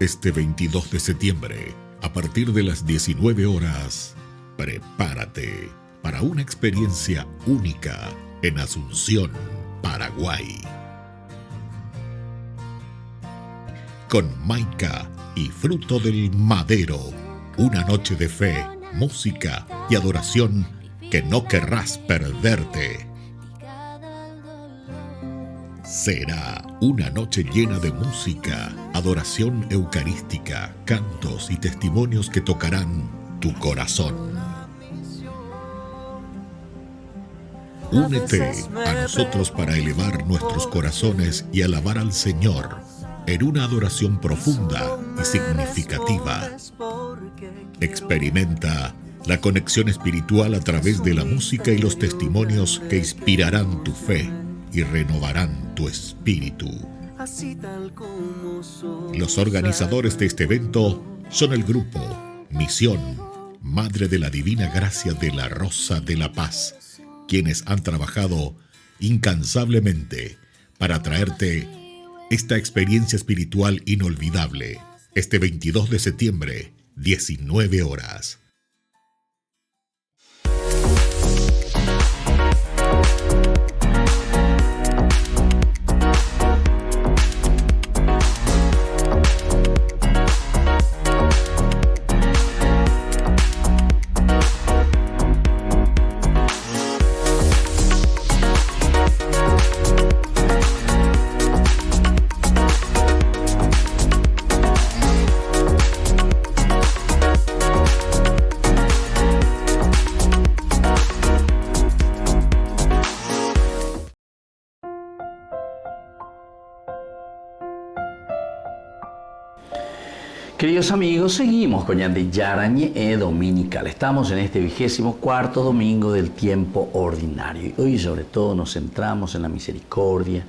Este 22 de septiembre, a partir de las 19 horas, prepárate para una experiencia única en Asunción, Paraguay. Con Maika y Fruto del Madero, una noche de fe, música y adoración que no querrás perderte. Será una noche llena de música, adoración eucarística, cantos y testimonios que tocarán tu corazón. Únete a nosotros para elevar nuestros corazones y alabar al Señor en una adoración profunda y significativa. Experimenta la conexión espiritual a través de la música y los testimonios que inspirarán tu fe y renovarán tu espíritu. Los organizadores de este evento son el grupo Misión, Madre de la Divina Gracia de la Rosa de la Paz, quienes han trabajado incansablemente para traerte esta experiencia espiritual inolvidable este 22 de septiembre, 19 horas. Queridos amigos, seguimos con Ñandejára Ñe'ẽ Dominical. Estamos en este vigésimo cuarto domingo del tiempo ordinario. Y hoy sobre todo nos centramos en la misericordia,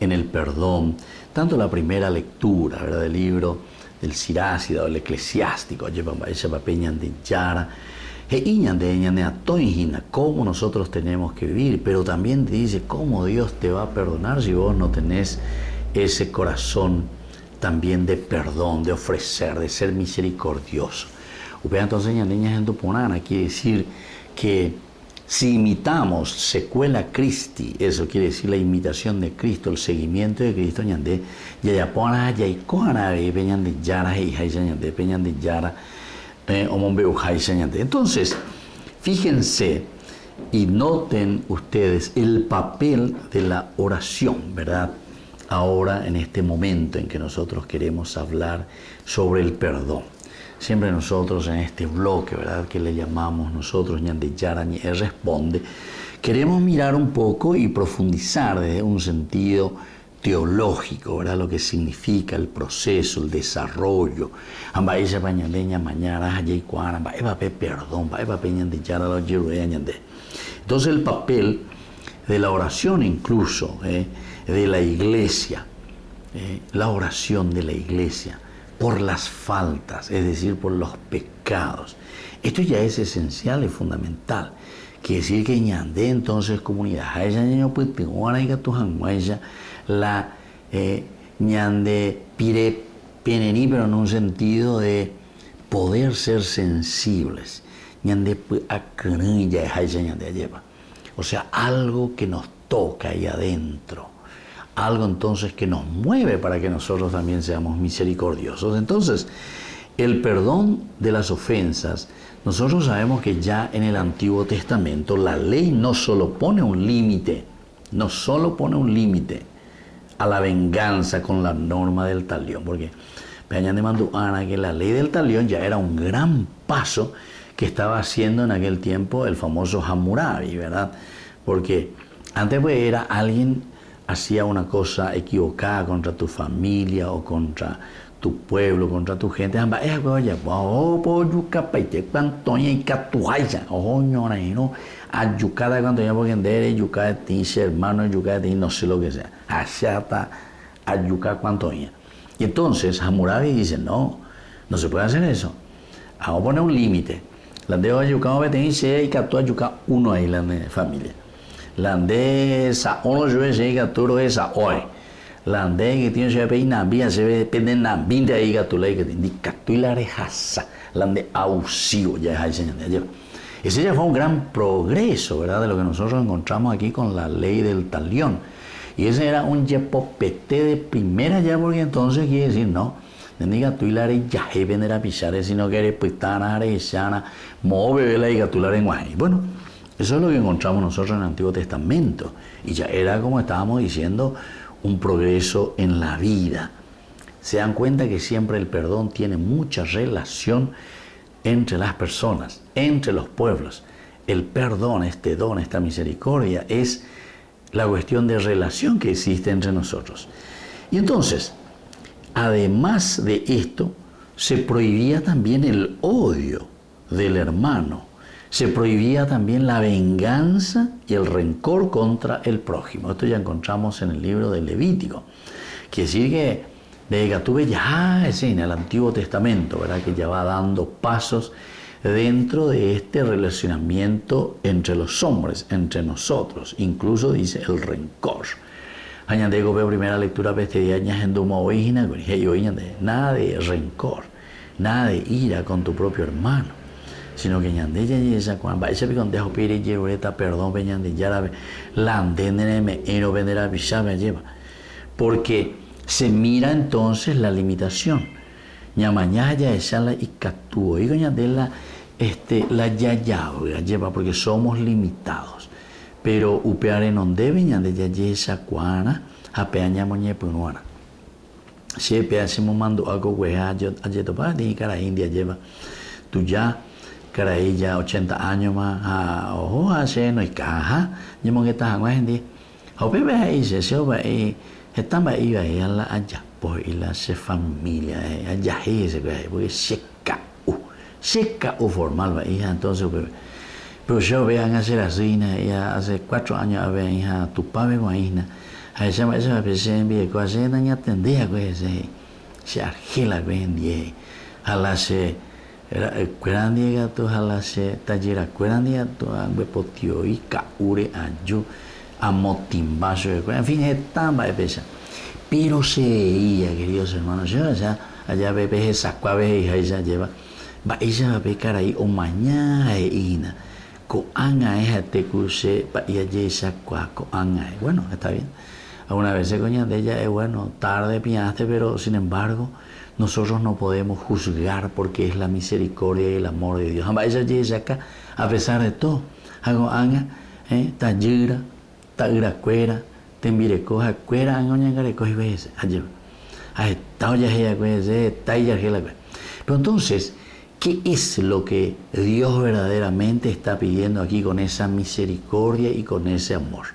en el perdón. Tanto la primera lectura, ¿verdad?, del libro del Sirácida o el Eclesiástico, Ñandejára, he'i ñande ñane atõi hína, cómo nosotros tenemos que vivir, pero también te dice cómo Dios te va a perdonar si vos no tenés ese corazón también de perdón, de ofrecer, de ser misericordioso. Upéva entonces ñande ñahendu porãrã quiere decir que si imitamos secuela Christi, eso quiere decir la imitación de Cristo, el seguimiento de Cristo, ñande jajapo'arã ha jaiko'arã avei pe Ñandejára he'iháicha ñande, pe Ñandejára omombe'uháicha ñande. Entonces, fíjense y noten ustedes el papel de la oración, ¿verdad? Ahora, en este momento en que nosotros queremos hablar sobre el perdón. Siempre nosotros en este bloque, ¿verdad?, que le llamamos nosotros Ñandejára Ñe'ẽ Responde, queremos mirar un poco y profundizar desde un sentido teológico, ¿verdad?, lo que significa el proceso, el desarrollo. Ha mba'éichapa ñande ñamañára ha jaikuaára mba'épa pe perdón, mba'épa pe Ñandejára la ojeruréa ñande. Entonces el papel de la oración incluso, de la iglesia, la oración de la iglesia por las faltas, es decir, por los pecados. Esto ya es esencial y fundamental. Quiere decir que ñande entonces comunidad háicha ñañopytyvõrã ikatu hag̃uáicha la ñande pire pererĩ, pero en un sentido de poder ser sensibles, ñande py'akyrỹi ja'eháicha ñande ajépa. O sea, algo que nos toca ahí adentro, algo entonces que nos mueve para que nosotros también seamos misericordiosos. Entonces, el perdón de las ofensas, nosotros sabemos que ya en el Antiguo Testamento la ley no solo pone un límite, no solo pone un límite a la venganza con la norma del talión, porque peaña que la ley del talión ya era un gran paso que estaba haciendo en aquel tiempo el famoso Hammurabi, ¿verdad? Porque antes pues era alguien hacía una cosa equivocada contra tu familia o contra tu pueblo, contra tu gente, no sé lo que sea, Y entonces Hammurabi dice, no, no se puede hacer eso, vamos a poner un límite. La nde ojuka peteĩ che ikatu ajuka uno ahí la nde familia. La nde sa'órõ chupe che ikatu rohesa'ói. La nde eikytĩrõ chéve pe inambi ha chéve pe ne nambínte avei ikatu la eikytĩ. Ndikatúi la rehasa la nde abusivo ja'eháicha ñande. Ajépa. Ese ya fue un gran progreso, verdad, de lo que nosotros encontramos aquí con la ley del talión. Y ese era un jepopete de primera ya porque entonces quiere decir, no, nde ndikatúi la rejahéi pe nde rapicháre, sino que repytárã ha rehechárã moõ peve la ikatu la reg̃uahẽ. Bueno, eso es lo que encontramos nosotros en el Antiguo Testamento. Y ya era, como estábamos diciendo, un progreso en la vida. Se dan cuenta que siempre el perdón tiene mucha relación entre las personas, entre los pueblos. El perdón, este don, esta misericordia, es la cuestión de relación que existe entre nosotros. Y entonces, además de esto, se prohibía también el odio del hermano. Se prohibía también la venganza y el rencor contra el prójimo. Esto ya encontramos en el libro de Levítico. Quiere decir que desde que ya es en el Antiguo Testamento, ¿verdad? Que ya va dando pasos dentro de este relacionamiento entre los hombres, entre nosotros, incluso dice el rencor. Ha ñande ko pe primera lectura pe este día ñahendúma voi hína kuri, he'i voi ñande, nada de rencor, nada de ira con tu propio hermano, sino que ñande jajehechakuaa mba'éicha piko nde hopi rejeruréta perdón pe Ñandejárape la nde nereme'ẽrõ pe nde rapichápe ajépa. Porque se mira entonces la limitación. Ñamaña ha jahecha la ikatu voi ko ñande la este la jajavy ajépa porque somos limitados. Péro upéva renondépe ñande jajehechakuaarã ha péa ñamoñepyrũarã. Che péa chemomandu'a ko kuehe ajetopa peteĩ karai India ajépa tuja, karai ja ochenta áñoma ha oho ha che noikãha ñemongeta hag̃ua hendie. Ha upépe he'i che, che omba'e heta mba'e ivaíva la ajapo he'i la che familia he'i, ajahéi hesekuéra he'i, porque che ka'u, che ka'u formal vai ha entonces upépe. Pero che ove ág̃a che rasy hína he'i ha hace cuatro años ave aĩ ha Tupãpe ko aĩ hína, ahecha mba'éichapa pe che rembireko ha che nañatendéi hague hese he'i, che argel hague hendie he'i, ha la che Ra'ykuéra ndive katu ha la che tajyrakuéra ndive katu ambyepotĩvoi ka'úre aju, amotĩmba chupekuéra, en fin, heta mba'e péicha. Péro che veía, queridos hermanos, che ahecha aja pe pehesakuápe he'iháicha ajépa, mba'éichapa pe karai omaña ha he'i hína, Ko'ág̃ae ha'ete ku che pa'i ajehechakuaa ko'ág̃ae. Bueno, está bien. Alguna vece ko ñande ja'e, bueno, tarde piãste, pero sin embargo, Nosotros no podemos juzgar porque es la misericordia y el amor de Dios. Ha mba'éicha jehechaka a pesar de todo. Ha ko'ág̃a, eh, tajýra, ta'yrakuéra, tembireko hakuéra ág̃a oñangareko hikuái hese. Ajépa. Ha heta ojahei'akue hese, heta ijargélakue. Pero entonces, ¿qué es lo que Dios verdaderamente está pidiendo aquí con esa misericordia y con ese amor?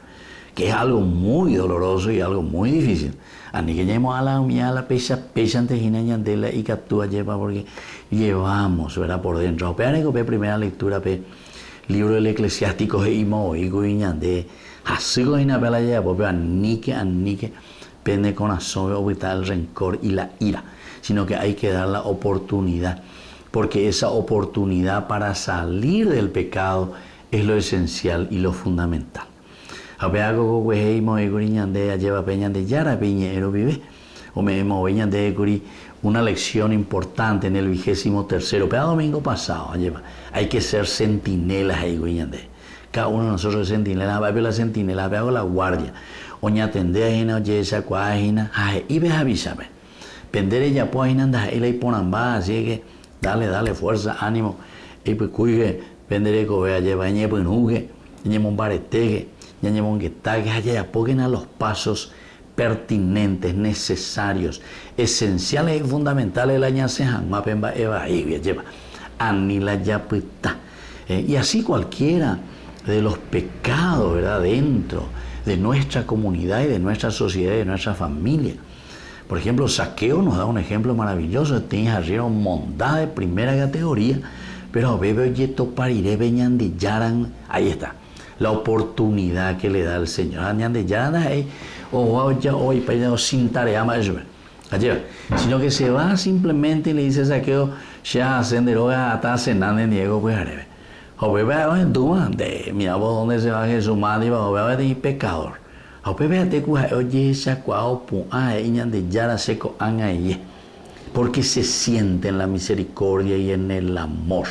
Que es algo muy doloroso y algo muy difícil. Aníke ñaimo'ã la umi ala péicha péichante hína ñande la ikatu ajépa porque llevamos, verdad, por dentro. Ha upéva niko pe primera lectura pe libro del Eclesiástico he'íma voi kuri ñande hasýko hína pe la jajapo pe aníke, aníke pene korasõme opyta el rencor y la ira, sino que hay que dar la oportunidad, porque esa oportunidad para salir del pecado es lo esencial y lo fundamental. Ha upéva ko kokuehe imoĩkuri ñande ajevape Ñandejárape iñe'ẽ rupive. Ome'ẽmove ñandévekuri una lección importante en el vigésimo tercero, upéva domingo pasado, ajépa. Hay que ser centinelas he'íkuri ñande. Cada uno de nosotros es centinela, ha mba'épe la centinela, ha péva ko la guardia. Oñatendéva hína, ojehechakuaa hína ha he'i pe hapichápe. Pe nde rejapóva hína ndaha'éi la iporãmba, así es que dale, dale fuerza, ánimo, eipykúike pe nde rekove ajépa, eñepyrũke. Ñañemombaretéke, ñañemongetáke ha jajapókena los pasos pertinentes, necesarios, esenciales y fundamentales la ñasẽ hag̃ua pe mba'e vaígui, ajépa, ani la japyta. Y así cualquiera de los pecados, verdad, dentro de nuestra comunidad y de nuestra sociedad y de nuestra familia. Por ejemplo, Zaqueo nos da un ejemplo maravilloso, peteĩ harriero monda de primera categoría, pero upépe ojetopa rire pe Ñandejára, ahí está, la oportunidad que le da el Señor. Ha Ñandejára ndaha'éi oho oja'oipa sin tarea mba'e chupe, ajépa, sino que se va simplemente y le dice a Zaqueo, che ahase nde róga ha asena nendive ko pyharépe. Ha upépe ha'e ohendúma, nde, mira vos dónde se va Jesús, máva ndive, upéva peteĩ pecador. Ha upépe ha'ete ku ha'e ojehechakuaa opu'ã he'i Ñandejára che ko'ág̃aie, porque se siente en la misericordia y en el amor.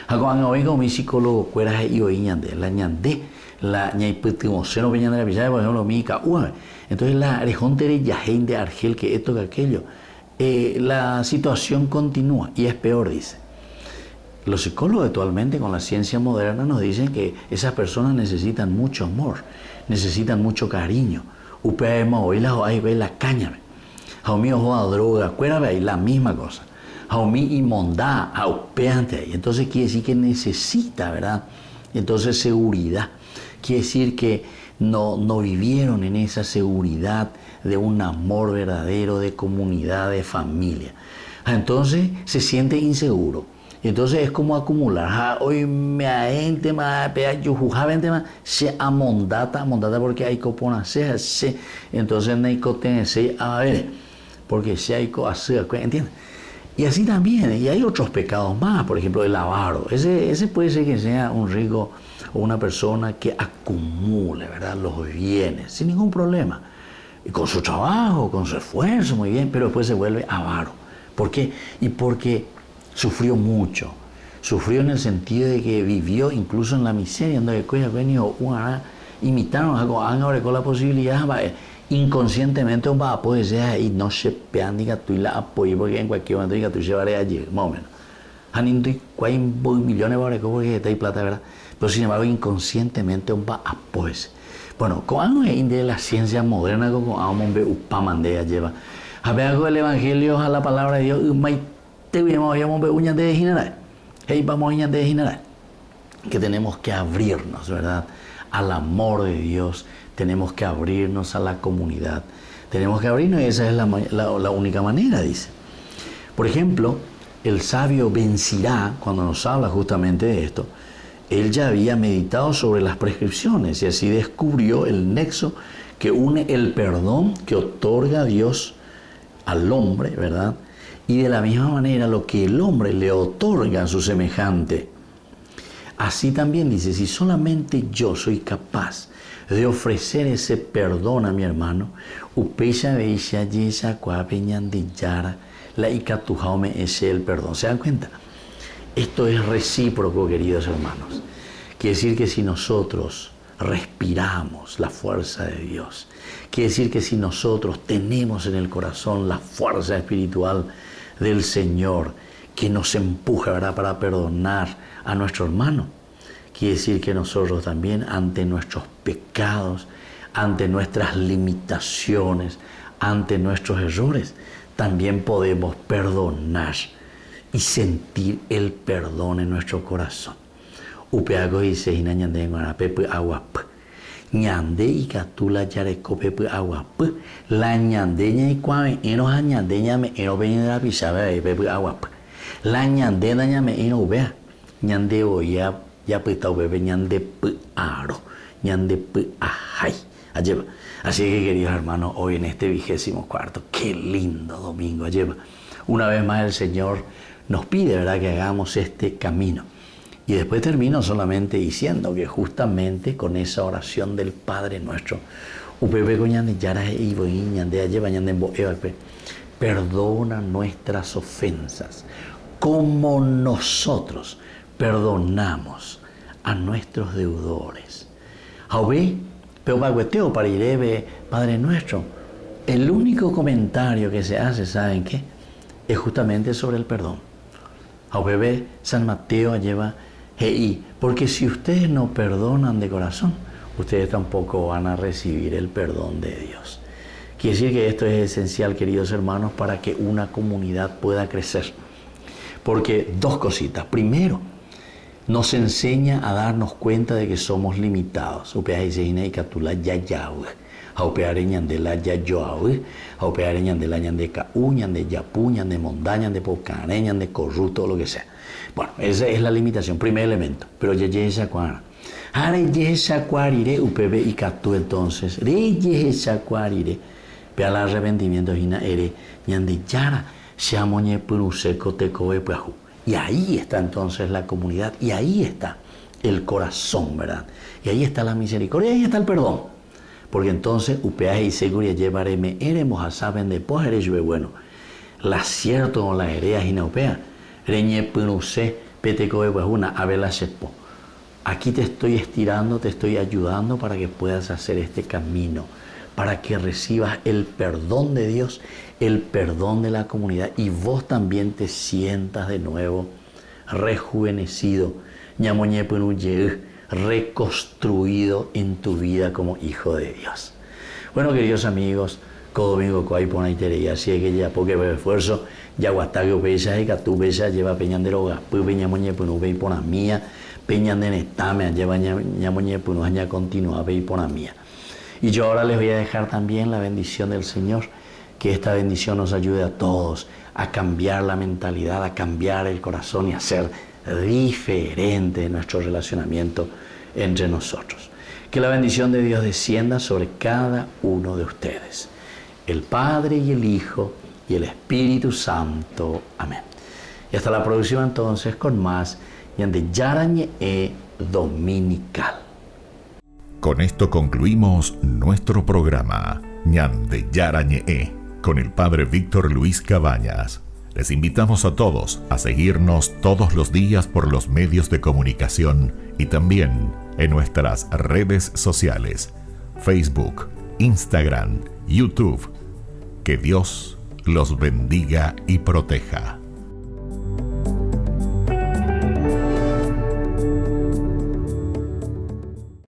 Ha ko'ág̃a oĩko umi psicólogo-kuéra he'i voi ñande, la ñande, la ñaipytyvõsérõ pe ñande rapichápe, por ejemplo umi ika'úvape, entonces la rehónte rejahéi nde argel que esto que aquello, la situación continúa y es peor, dice. Los psicólogos actualmente con la ciencia moderna nos dicen que esas personas necesitan mucho amor, necesitan mucho cariño. Upéva voi la ho'a hikuái la káñame. Ha umi ohóva droga kuérape ahí la misma cosa. Ha umi imonda ha upévante ahí. Entonces quiere decir que necesita, ¿verdad? Entonces seguridad. Quiere decir que no, no vivieron en esa seguridad de un amor verdadero, de comunidad, de familia. Ha entonces se siente inseguro. Entonces es como acumular. Ha oimeaéntema, pe ajuhuhápentema, che amondáta, amondáta porque aiko porãse ha che entonces naikotevẽséi avavére, porque che aiko asy akue, entiende? Y así también, y hay otros pecados más, por ejemplo el avaro. Ese, ese puede ser que sea un rico o una persona que acumule, ¿verdad?, los bienes, sin ningún problema. Y con su trabajo, con su esfuerzo, muy bien, pero después se vuelve avaro. ¿Por qué? Y porque sufrió mucho. Sufrió en el sentido de que vivió incluso en la miseria, donde imitaron con la posibilidad, inconscientemente un va a ser y no se pean ni la apoyo porque en cualquier momento ni se va a allí, más o menos. Millones porque está ahí plata, ¿verdad? Pero sin embargo, inconscientemente un va a Bueno, con de la ciencia moderna, con upamandea lleva. A ver algo del evangelio a la palabra de Dios, que tenemos que abrirnos, ¿verdad? Al amor de Dios, tenemos que abrirnos a la comunidad, tenemos que abrirnos y esa es la, la, única manera, dice. Por ejemplo, el sabio Ben Sirá, cuando nos habla justamente de esto, él ya había meditado sobre las prescripciones y así descubrió el nexo que une el perdón que otorga Dios al hombre, ¿verdad? Y de la misma manera lo que el hombre le otorga a su semejante. Así también dice, si solamente yo soy capaz de ofrecer ese perdón a mi hermano, la ese el perdón. ¿Se dan cuenta? Esto es recíproco, queridos hermanos. Quiere decir que si nosotros respiramos la fuerza de Dios, quiere decir que si nosotros tenemos en el corazón la fuerza espiritual del Señor que nos empuja, ¿verdad?, para perdonar a nuestro hermano, quiere decir que nosotros también ante nuestros pecados, ante nuestras limitaciones, ante nuestros errores, también podemos perdonar y sentir el perdón en nuestro corazón. Upeago dice ñande agua ñande ikatu la jareko pe py'aguapy la ñande ñaikuave'ẽrõ ha ñande ñame'ẽrõ pe ñande rapichápe avei pe py'aguapy la ñande nañame'ẽrõ upéva ñande voi japyta upépe ñande py'aro ñande py'ahái ajépa así que queridos hermanos hoy en este vigésimo cuarto qué lindo domingo ajépa una vez más el Señor nos pide verdad que hagamos este camino y después termino solamente diciendo que justamente con esa oración del Padre Nuestro, perdona nuestras ofensas, como nosotros perdonamos a nuestros deudores. Padre Nuestro, el único comentario que se hace, ¿saben qué? Es justamente sobre el perdón. San Mateo lleva he'i, porque si ustedes no perdonan de corazón, ustedes tampoco van a recibir el perdón de Dios. Quiere decir que esto es esencial, queridos hermanos, para que una comunidad pueda crecer. Porque dos cositas. Primero, nos enseña a darnos cuenta de que somos limitados. Ha upévare ñande la jajoavy, ha upévare ñande la ñande ka'u, ñande japu, ñande monda, ñande pokarẽ, ñande corrupto, lo que sea. Bueno, esa es la limitación, primer elemento. Pero jajehechakuaarã. Ha rejehechakuaa rire upépe ikatu entonces, rejehechakuaa rire, pe al arrepentimiento hína ere Ñandejára che amoñepyrũse ko tekove pyahu. Y ahí está entonces la comunidad, y ahí está el corazón, ¿verdad? Y ahí está la misericordia, y ahí está el perdón. Porque entonces upéva he'isékuri ajépa reme'ẽ rembohasa pe nde po ha ere chupe bueno, la cierto o la eréa hína upéva, reñepyrũse pe tekove pyahu na'ápe la che po. Aquí te estoy estirando, te estoy ayudando para que puedas hacer este camino, para que recibas el perdón de Dios, el perdón de la comunidad y vos también te sientas de nuevo rejuvenecido, ñamoñepyrũ jey, reconstruido en tu vida como hijo de Dios. Bueno, queridos amigos, ko domingo ko aiporãiterei, así es que jajapóke pe esfuerzo, jaguatáke upéicha ikatu upéicha ajéva pe ñande rogapýpe ñamoñepyrũ pe iporãmía, pe ñane retãme ajéva ñamoñepyrũ ha ñakontinua pe iporãmía. Y yo ahora les voy a dejar también la bendición del Señor, que esta bendición nos ayude a todos a cambiar la mentalidad, a cambiar el corazón y a ser diferente nuestro relacionamiento entre nosotros. Que la bendición de Dios descienda sobre cada uno de ustedes. El Padre y el Hijo y el Espíritu Santo. Amén. Y hasta la próxima entonces con más Ñandejára Ñe'ẽ Dominical. Con esto concluimos nuestro programa Ñandejára Ñe'ẽ con el Padre Víctor Luis Cabañas. Les invitamos a todos a seguirnos todos los días por los medios de comunicación y también en nuestras redes sociales, Facebook, Instagram, YouTube. Que Dios los bendiga y proteja.